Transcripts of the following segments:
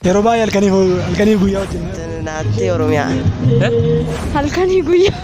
Yeroo baay'ee halkaniif guyyaa hojjenna. Naannoo Oromiyaa. Halkanii guyyaa.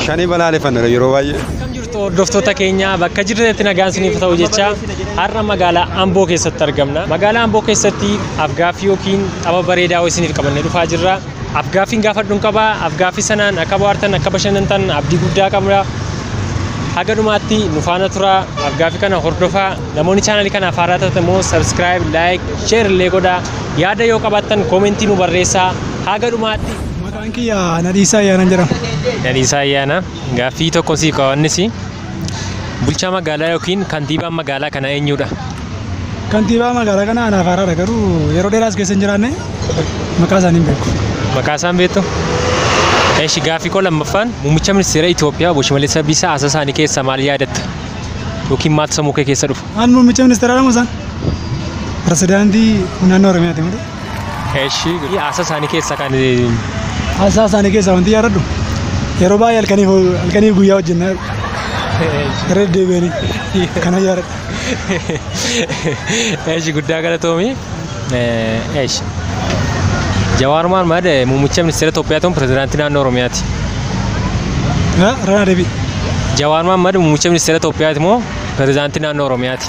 Shanii balaaleffanna yeroo baay'ee. Akkam jirtu hordoftoota keenya bakka jirtanitti nagaan isiniif ta'u jecha har'a magaalaa Amboo keessatti argamna. Magaalaa Amboo keessatti afgaaffii yookiin tapha bareedaa isiniif qabannee dhufaa jirra. Afgaaffiin gaafadhuun qaba. Afgaaffii sanaan akka bohaartan akka bashannantan abdii guddaa qabna. Haga dhumaatti nu faana turaa. Afgaaffii kana hordofaa. Namoonni chaanalii kanaaf haaraa taatan immoo subscribe, like, share illee godhaa. Yaada yoo qabaattan koomentii nu barreessaa. Haga dhumaatti. Maqaan kiyya Nadhiisaa Ayyaanaan jedhama. Nadhiisaa Ayyaanaa gaaffii tokko siif qabannis bulchaa magaalaa yookiin kantiibaan magaalaa kanaa eenyudha? Kantiibaa magaalaa kanaa anaaf haaraadha garuu yeroo dheeraas keessa hin jiraanne maqaa isaanii hin beeku. Maqaa isaan beektu? Eeshi gaaffii koo lammaffaan muummicha ministeera Itoophiyaa obbo Shimallis Abdiisaa haasaa isaanii keessaa maal yaadatta? Yookiin maaltu sammuu kee keessa dhufa? An muummicha ministeeraa dha moo isaan? Pirezidaantii naannoo Oromiyaati malee. Eeshi haasaa isaanii keessaa kan Haasaa isaanii keessaa wanti yaadadhu yeroo baay'ee halkaniif guyyaa hojjenna irra deddeebi'anii kana yaadadha. Eeshi guddaa galatoomi. Eeshi. Jawaar Mohaammed muummicha ministeera Itoophiyaa ta'uun pirezidaantii naannoo Oromiyaati. Ranaa deebii. Jawaar Mohaammed muummicha ministeera Itoophiyaati moo pirezidaantii naannoo Oromiyaati?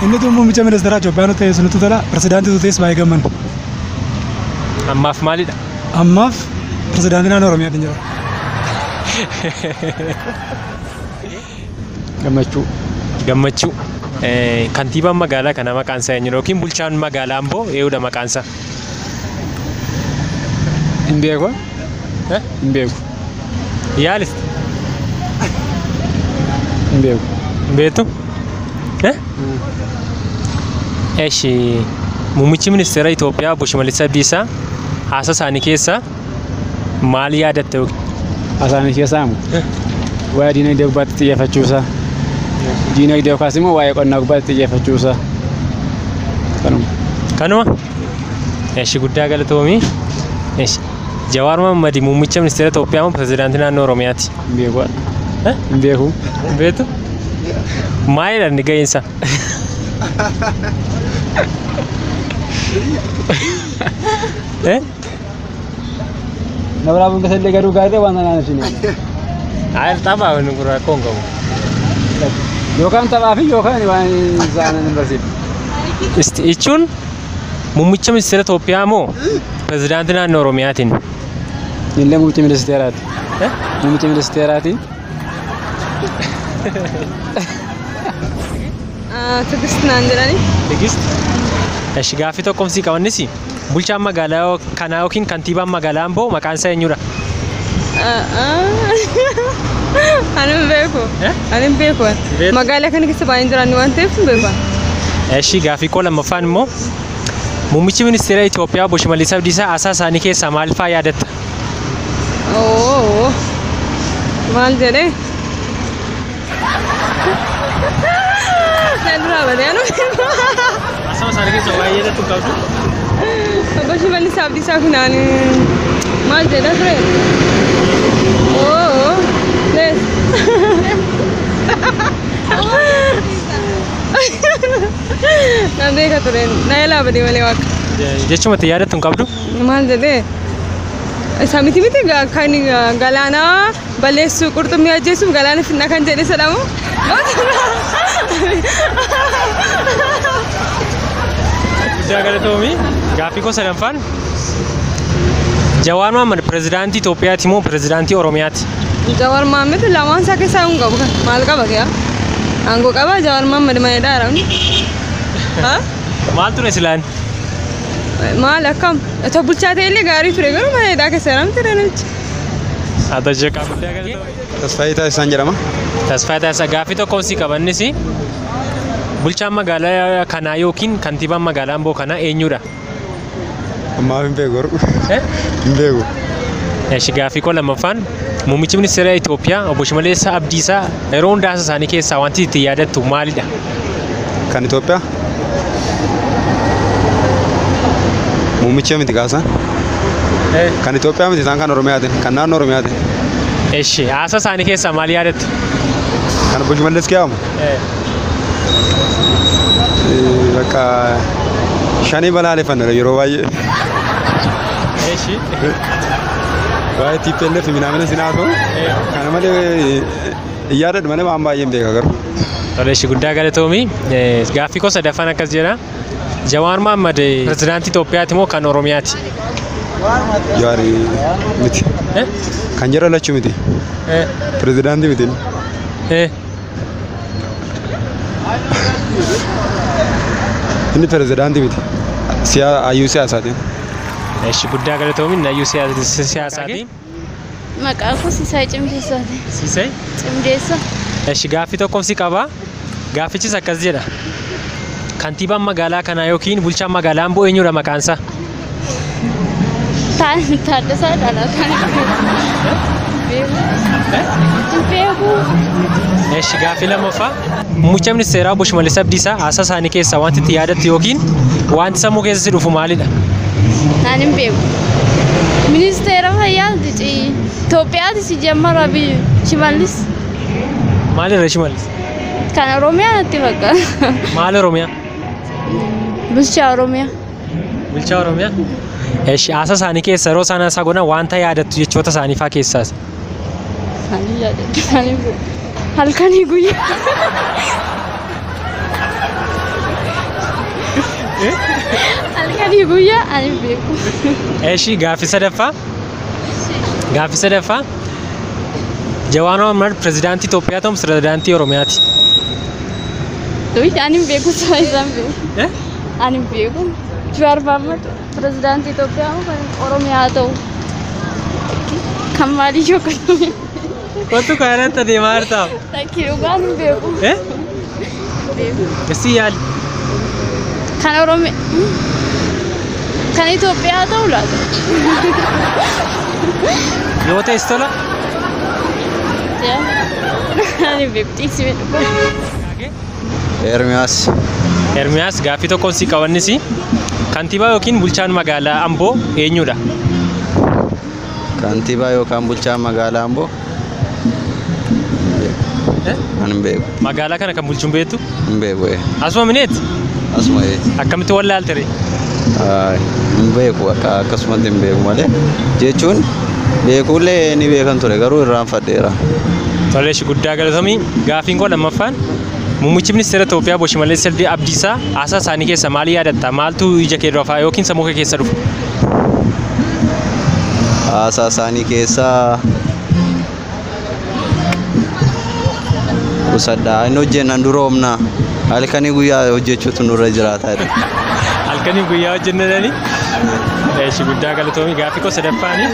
Inni tun muummicha ministeeraa Itoophiyaa nu ta'e sunutu tola pirezidaantii ta'es baay'ee gammanna. Ammaaf maalidha? Ammaaf pirezidaantii naannoo Oromiyaatiin jira. Gammachuu. Gammachuu. Kantiibaan magaalaa kanaa maqaan isaa eenyudha yookiin bulchaan magaalaa Amboo eenyudha maqaan isaa? Hin beeku. Hin beeku. Yaalis? Hin beeku. Hin beektu? Eeshi muummichi ministeera Itoophiyaa obbo Shimallis Abdiisaa haasaa isaanii keessaa maal yaadatta yookiin? Haasaan keessaa moo? Waa'ee diinagdee gubbaatti xiyyeeffachuusaa. Diinagdee yookaas immoo waa'ee qonnaa gubbaatti xiyyeeffachuusaa. Kanuma. Kanuma? Eeshi guddaa galatoomi. Eeshi Jawaar Mohaammed muummicha ministeera Itoophiyaa moo pirezidaantii naannoo Oromiyaati? Hin beeku. Hin beeku. Hin beektu? Maalidha inni ga'eensa? Na biraa bunga garuu gaarii waan sanaan ibsine. Ayir taphaa inni kun rakkoo hin qabu. Yookaan taphaa fi yookaan waan isaan hin barsiifne. Jechuun muummicha ministeera Itoophiyaa moo pirezidaantii naannoo Oromiyaatiin? Illee muummicha ministeeraati. Muummicha ministeeraati. Tigist naan jedhani. Tigist? Eshi gaaffii tokkomsii qabannis bulchaan magaalaa kanaa yookiin kantiibaan magaalaa Amboo maqaan isaa eenyudha? Ani hin beeku. Ani hin beeku. Magaalaa kana keessa baay'een jiraannu waan ta'eef hin beeku. Eshi gaaffii koo lammaffaan immoo muummichi ministeera Itoophiyaa obbo Shimallis Abdiisaa haasaa isaanii keessaa maal fa'aa yaadatta? Oo maal jedhee? Na duraa badee anu. Haasaa isaanii keessaa waa yaadattu hin qabdu? Obbo Shimallis Abdiisaa kun ani maal jedhaa ture? Oo lees. Na beeka ture na yaalaa badee malee waaqa. Jechuma itti yaadattu hin qabdu? Maal jedhee? Isa miti miti kan galaanaa balleessuu qurxummii ajjeesuuf galaana finna kan jedhe sadhamu. Guddaa galatoomi. Gaaffii koo sadaffaan Jawaar Mohaammed pirezidaantii Itoophiyaati moo pirezidaantii Oromiyaati? Jawaar Mohaammed lamaan isaa keessaa hin qabu maal qaba kiyaa? Aangoo qaba Jawaar Mohaammed maalidha haramni? Maal ture silaan? Maal akkam? Otoo bulchaa ta'e illee gaarii ture garuu maalidha keessa haramti namichi. Haa jeqaa guddaa galatoomi. Tasfaayee Taasisaan jedhama. Tasfaayee Taasisaa gaaffii tokko si qabannis bulchaan magaalaa kanaa yookiin kantiibaan magaalaa Amboo kanaa eenyudha? Ammaaf hin beeku garuu. Hin beeku. Eshi gaaffii koo lammaffaan muummichi ministeera Itoophiyaa obbo Shimallis Abdiisaa yeroo hundaa haasaa isaanii keessaa wanti itti yaadattu maalidha? Kan Itoophiyaa? Muummicha miti kaasaan. Kan Itoophiyaa miti isaan kan Oromiyaati. Kan naannoo Oromiyaati. Eshi haasaa isaanii keessaa maal yaadattu? Kan obbo Shimallis keeyamu? Bakka Shanii balaaleffanna yeroo baay'ee. Eshi. Waa'ee TPLF minaamina sin haasa'u. Kana malee hin yaadadhu malee waan baay'een beeka garuu. Tole, ishii guddaa galatoomi. Gaaffii koo sadaffaan akkas jedha. Jawaar Mohammad pirezidaantii Itoophiyaati moo kan Oromiyaati? Jawaar miti. Kan jara lachuu miti. Pirezidaantii miti. Inni pirezidaantii miti. Hayyuu siyaasaati. Ishii guddaa galatoomi. Hayyuu siyaasaati. Maqaan koo Siisay Cimdeessaati. Siisay? Cimdeessa. Ishii gaaffii tokkoon si qaba. Gaaffichis akkas jedha. Kantiibaan magaalaa kanaa yookiin bulchaan magaalaa Amboo eenyudha maqaan isaa? Taaddasaa Dhalataa. Beeku. Beeku. Eshi, gaaffii lammaffaa. Muummicha ministeeraa obbo Shimallis Abdiisaa haasaa isaanii keessaa wanti itti yaadattu yookiin wanti sammuu keessa si dhufu maalidha? Naan hin beeku. Ministeera fayyaati Itoophiyaati si jammara biyyu Shimallis. Maalirra Shimallis? Kan Oromiyaa natti fakkaata. Maal Oromiyaa? Bulchaa Oromiyaa. Bulchaa Oromiyaa? Eshi, haasaa isaanii keessa yeroo isaan haasaa godhan wanta yaadattu jechoota isaanii faa keessaas. Isaanii yaadadhu. Isaanii beeku. Halkanii guyyaa. Halkanii guyyaa ani hin beeku. Eshi, gaaffii sadaffaa. Gaaffii sadaffaa. Jawaar Mohammad pirezidaantii Itoophiyaa ta'u pirezidaantii Oromiyaati? Ani hin beeku, saba isaan beeku. Ani hin beeku. Jawaar Mohammad pirezidaantii Itoophiyaa moo kan Oromiyaa ta'u? Kan maaliyyoo kan Kottu kanatti adeemaa jirtaa? Lakkii, dhugaan hin beeku. Beeku. Issi yaali. Kan Oromiyaa. Kan Itoophiyaa ta'u laata? Yoo ta'es tola. Ani hin beeku. Dhiisii dhugaa. Ermiyaas. Ermiyaas, gaaffii tokkoon si qabannis kantiibaa yookiin bulchaan magaalaa Amboo eenyudha? Kantiibaa yookaan bulchaan magaalaa Amboo? Ani hin beeku. Magaalaa kana kan bulchuun beektu? Hin beeku. Asuma mineet? Asuma. Akkamitti wallaalte ree? Hin beeku, akka akkasumatti hin beeku malee jechuun beekuullee ni beekan ture garuu irraanfadheera. Tole, ishii guddaa galatomii. Gaaffiin koo lammaffaan muummichi ministeera Itoophiyaa obbo Shimallis Abdiisaa haasaa isaanii keessa maal yaadatta? Maaltu ija kee dura yookiin sammuu kee keessa dhufu? Haasaa isaanii keessaa qusadhaa inni hojjennan duroomna halkanii guyyaa hojjechuutu nurra jiraata jedha. Halkanii guyyaa hojjennanii. Ishii guddaa galatoomii. Gaaffii koo sadaffaani.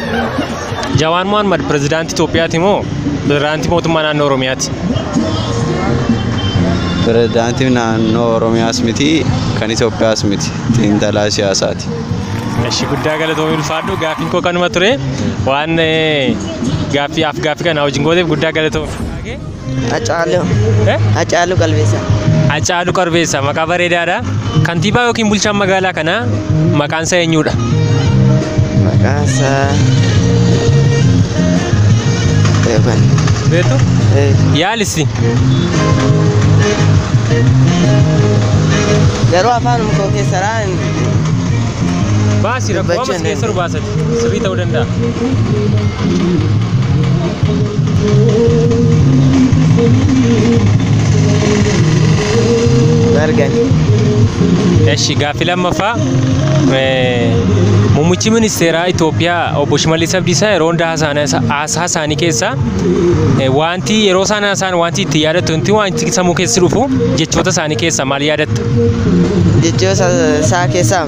Jawaar Mohammad pirezidaantii Itoophiyaati moo pirezidaantii mootummaa naannoo Oromiyaati? Pirezidaantii naannoo Oromiyaas miti, kan Itoophiyaas miti, xiinxalaa siyaasaati. Ishii guddaa galatoomii, ulfaadhu. Gaaffiin koo kanuma ture. Waan gaaffii af gaaffii kana wajjin gooteef guddaa galatoomii. Hacaaluu. Hacaaluu Qalbeessaa. Hacaaluu Qalbeessaa maqaa bareedaadha. Kantiibaa yookiin bulchaan magaalaa kanaa maqaan isaa eenyudha? Maqaan isaa beekan. Beektu? Yaalisi. Garuu afaan koo keessaa Baasi, rakkoo ammas keessa jiru baasati. Sirrii ta'uu danda'a. Argan. Eshi, gaaffii lammaffaa, muummichi ministeeraa Itoophiyaa obbo Shimallis Abdiisaa yeroo hunda haasaa isaanii keessa wanti yeroo isaan haasa'an wanti itti yaadattu, wanti sammuu keessa dhufu jechoota isaanii keessa maal yaadatta? Jechoota isaa keessaa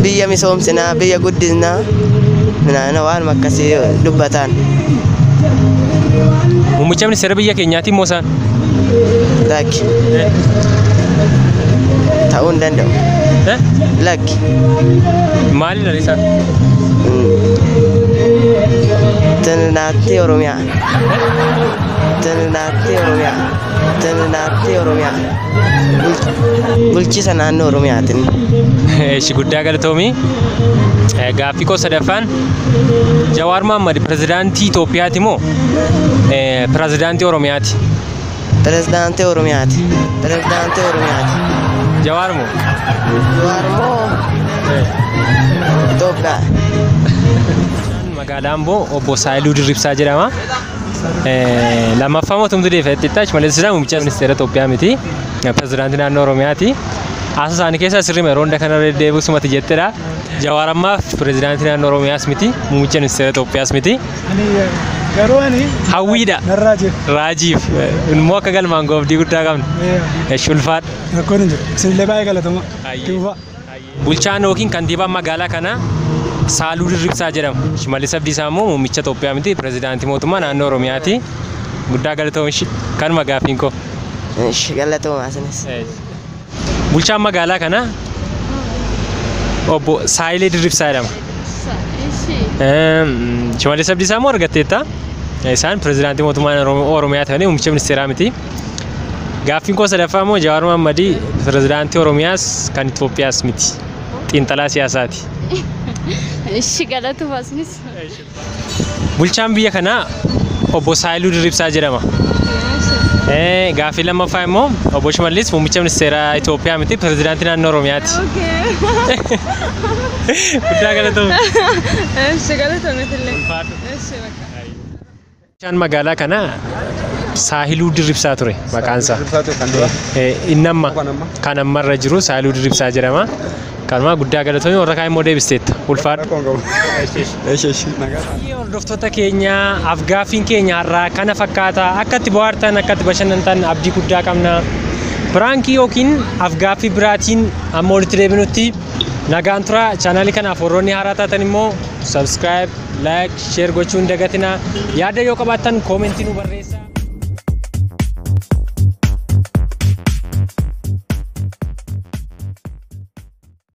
biyya misoomsinaa, biyya guddisnaa, naannoo waan akkasii dubbataan. Muummicha ministeera biyya keenyaati immoo isaan? Lakki. Ta'uu hin danda'u. Lakki. Maalidha isaan? Pirezidaantii Oromiyaa. Pirezidaantii Oromiyaa. Pirezidaantii Oromiyaa. Bulchiisa naannoo Oromiyaatiin. Eshi, guddaa galatoomii. Gaaffii koo sadaffaan, Jawaar Mohammad pirezidaantii Itoophiyaati moo pirezidaantii Oromiyaati? Pirezidaantii Oromiyaati. Pirezidaantii Oromiyaati. Jawaar moo? Jawaar moo Itoophiyaa. Magaalaa Amboo obbo Saayiluu Dirribsaa jedhama. Lammaffaa mootumtuu deeffatti Shimallis Abdiisaa muummicha ministeera Itoophiyaa miti. Pirezidaantii naannoo Oromiyaati. Haasa isaanii keessaa sirrii yeroo hunda kana deddeebi'u sumati jettedha. Jawaar ammaaf pirezidaantii naannoo Oromiyaas miti. Muummicha ministeera Itoophiyaas miti. Garuu ani Hawwiidha. Narraa jiru. Raajiif immoo akka galmaan goobdii guddaa qabna. Eshi, ulfaadha. Rakkoon hin jiru. Isinillee baay'ee galatoma. Kiufa. Bulchaan yookiin kantiibaan magaalaa kanaa Saaluu Dirribsaa jedhama. Shimallis Abdiisaa immoo muummicha Itoophiyaa miti, pirezidaantii mootummaa naannoo Oromiyaati. Guddaa galatooma ishii. Kanuma gaaffiin koo. Ishi, galatooma isinis. Bulchaan magaalaa kanaa obbo Saayilee Dirribsaa jedhama. Shimallis Abdiisaa immoo argatteetta. Isaan pirezidaantii mootummaa Oromiyaa ta'anii muummicha ministeeraa miti. Gaaffiin koo sadaffaa immoo Jawaar Mohammadii pirezidaantii Oromiyaas kan Itoophiyaas miti. Xiinxalaa siyaasaati. Ishi, galatuma isinis. Bulchaan biyya kanaa obbo Saayiluu Dirribsaa jedhama. Gaaffii lammaffaa immoo obbo Shimallis muummicha ministeeraa Itoophiyaa miti, pirezidaantii naannoo Oromiyaati. Guddaa galatooma. Ishi, galatooma illee. Ishi, bakka. Bulchaan magaalaa kanaa Saahiluu Dirribsaa ture maqaan isaa. Inni amma kan ammarra jiru Saahiluu Dirribsaa jedhama. Kanumaa guddaa galatoomii, warra kaan immoo deebisteetta. Ulfaadhu. Hordoftoota keenya, afgaaffiin keenya har'aa kana fakkaata. Akka itti bohaartan, akka itti bashannantan abdii guddaa qabna. Prankii yookiin afgaaffii biraatiin amma walitti deebinutti nagaan tura. Chaanaalii kanaaf warroonni haaraa taatan immoo subscribe, like, share gochuu hin dagatinaa. Yaada yoo qabaattan commentii nu barreessaa.